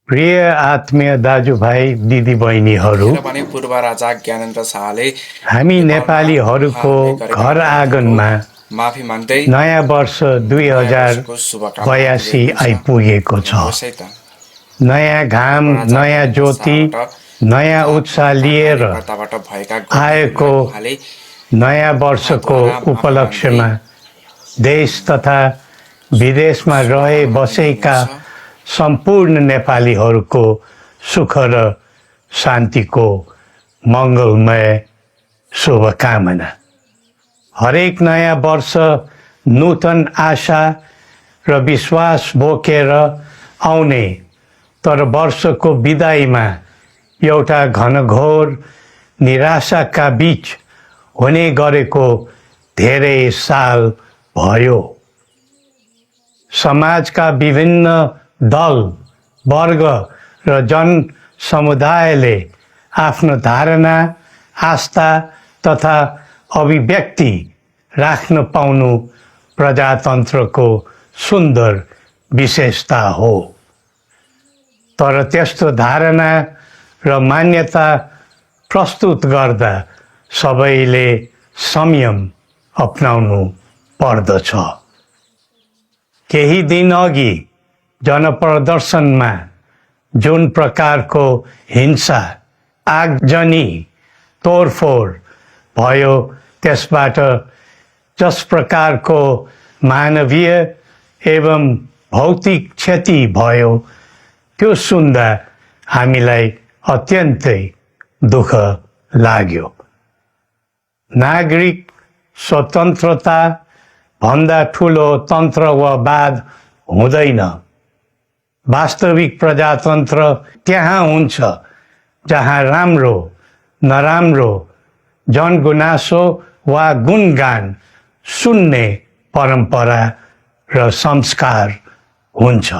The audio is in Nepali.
प्रिय आत्मीय दाजुभाइ दिदीबहिनीहरू, पूर्व राजा ज्ञानेन्द्र शाहले हामी नेपालीहरूको घर आँगनमा माफी माग्दै नयाँ वर्ष 2082 आइपुगेको छ। नयाँ घाम, नयाँ ज्योति, नयाँ उत्साह लिएर आएको नयाँ वर्षको उपलक्ष्यमा देश तथा विदेशमा रहे बसेका सम्पूर्ण नेपालीहरूको सुख र शान्तिको मङ्गलमय शुभकामना। हरेक नयाँ वर्ष नूतन आशा र विश्वास बोकेर आउने, तर वर्षको बिदाईमा एउटा घनघोर निराशाका बीच हुने गरेको धेरै साल भयो। समाजका विभिन्न दल, वर्ग र जन समुदायले आफ्नो धारणा, आस्था तथा अभिव्यक्ति राख्न पाउनु प्रजातन्त्रको सुन्दर विशेषता हो। तर त्यस्तो धारणा र मान्यता प्रस्तुत गर्दा सबैले संयम अपनाउनु पर्दछ। केही दिन अघि जनप्रदर्शनमा जुन प्रकारको हिंसा, आगजनी, तोडफोड भयो, त्यसबाट जस प्रकारको मानवीय एवं भौतिक क्षति भयो, त्यो सुन्दा हामीलाई अत्यन्तै दुःख लाग्यो। नागरिक स्वतन्त्रता भन्दा ठुलो तन्त्रवाद हुँदैन। वास्तविक प्रजातन्त्र त्यहाँ हुन्छ जहाँ राम्रो, नराम्रो, जनगुनासो वा गुणगान सुन्ने परम्परा र संस्कार हुन्छ।